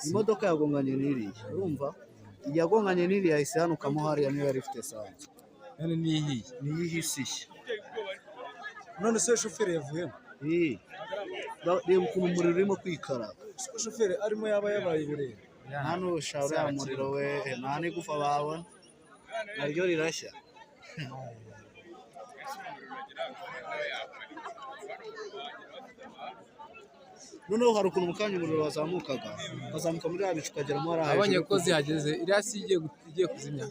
Imodoka yagonganye n'iriya, urumva? Iyagonganye n'iriya yahise ihanukamo hariya, niyo yari ifite esanse. None niyihiye? Niyo ihise ishya. None se shoferi yavuyemo? Ii. Reba ukuntu umuriro urimo kwikaraga. Siko shoferi arimo yaba yabaye ibirere. Nta n'usha uriya muriro we, nta n'igufa babona, naryo rirashya. Noneho hari ukuntu mu kanya umuriro wazamukaga, ukazamuka muri ya bicu ukageramo hariya Abonye hejuru. ko zihageze, iriya si igiye kuzimya.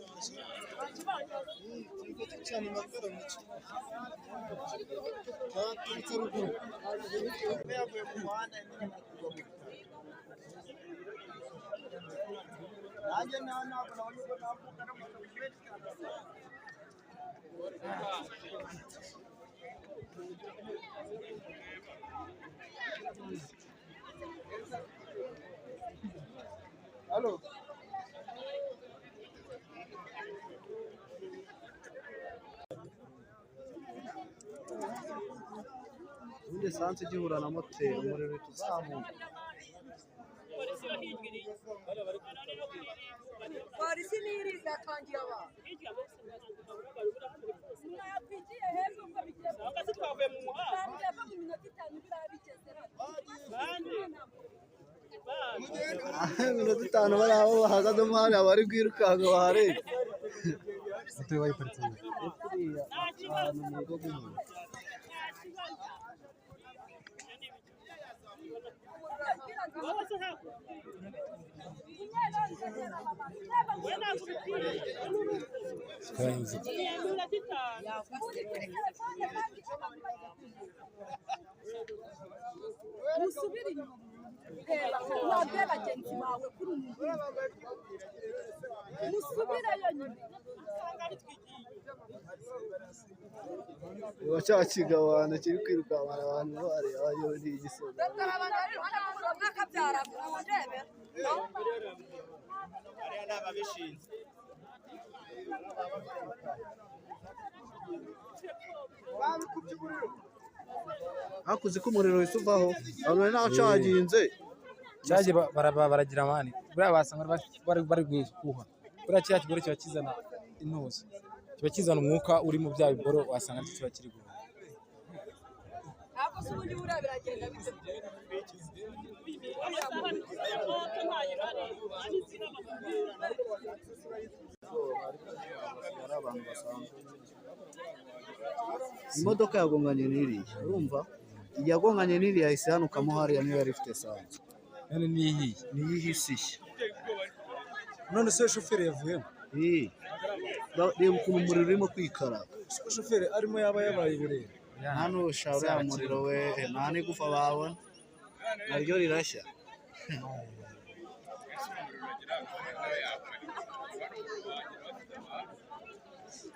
Ubundi esanse igihura na moteri, umuriro uhita uzamuka. Polisi n'iriza yatangiye abantu. Mwakwigiye hepfo ubwo bigiye, twavuye mu muhanda mu minota 5 biriya bigeze. Iminota 5 bari aho bahagazemo hariya bari kwirukanka baharenga. Moto bayiparitse. Iriya ahantu mu rugo rw'umuntu. Musubire inyuma, reba wabwiye bagenzi bawe kuri umuntu, musubireyo nyine. Reba cya kigabana kiri kwirukankana abantu bareba, wagira ni igisoda. Mwakabyara mundebera. Hakuze ko umuriro uhita uvaho, abantu bari nacaginze. Cyaje baragira amani. Buriya basanga bari guhuha. Buriya kiriya kigore kiba kizana intuza. Kiba kizana umwuka uri mu bya biboro, wasanga aricyo kiba kiri guhuha. Ariko se ubundi buriya biragenda bite? Ari abantu basanzwe. Imodoka yagonganye n'iriya, urumva? Iyagonganye n'iriya yahise ihanukamo hariya, niyo yari ifite esanse. None niyihiye? Niyo ihise ishya. None se shoferi yavuyemo? Ii. Reba ukuntu umuriro urimo kwikaraga. Siko shoferi arimo yaba yabaye ibirere. Nta n'usha uriya muriro we, nta n'igufa babona, naryo rirashya.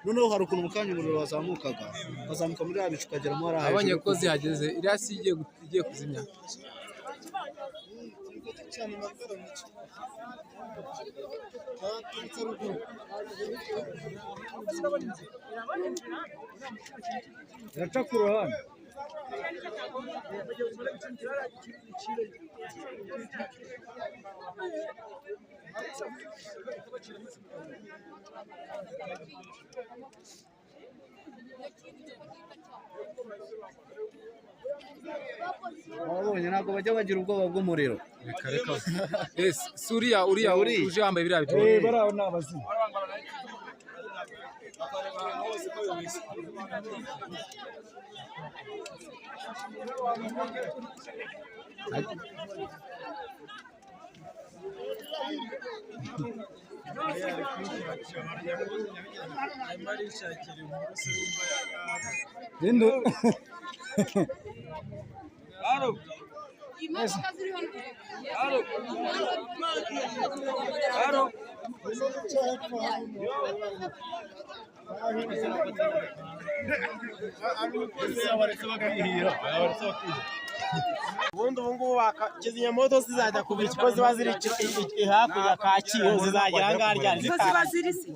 Noneho hari ukuntu mu kanya umuriro wazamukaga, ukazamuka muri ya bicu ukageramo hariya Abonye hejuru. ko zihageze, iriya si igiye kuzimya. Iraca ku ruhande. Wabonye ntabwo bajya bagira ubwoba bw'umuriro. Reka reka. Yes, si uriya uriya Uriya. uje yambaye biriya bitoro. Bariya ni abazimu. Ninde? Imodoka ziri hano. Ubundi ubu ngubu kizimyamoto zizajya kuva ko ziba ziri hakurya Kacyiru, zizagera aha ngaha ryari? Ziba ziri se?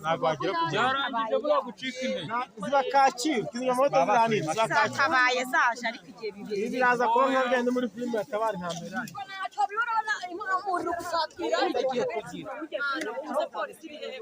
Ntabwo wagera ku Byarangije buriya gucika intege. Ziba Kacyiru, kizimyamoto ziranira ziba Kacyiru. Zakabaye zaje ariko igihe Ibi bibiri. biraza kuba nka byandi muri filime yatabara intambara. Ntacyo bibura, umuriro gusatira. Polisi iri hehe?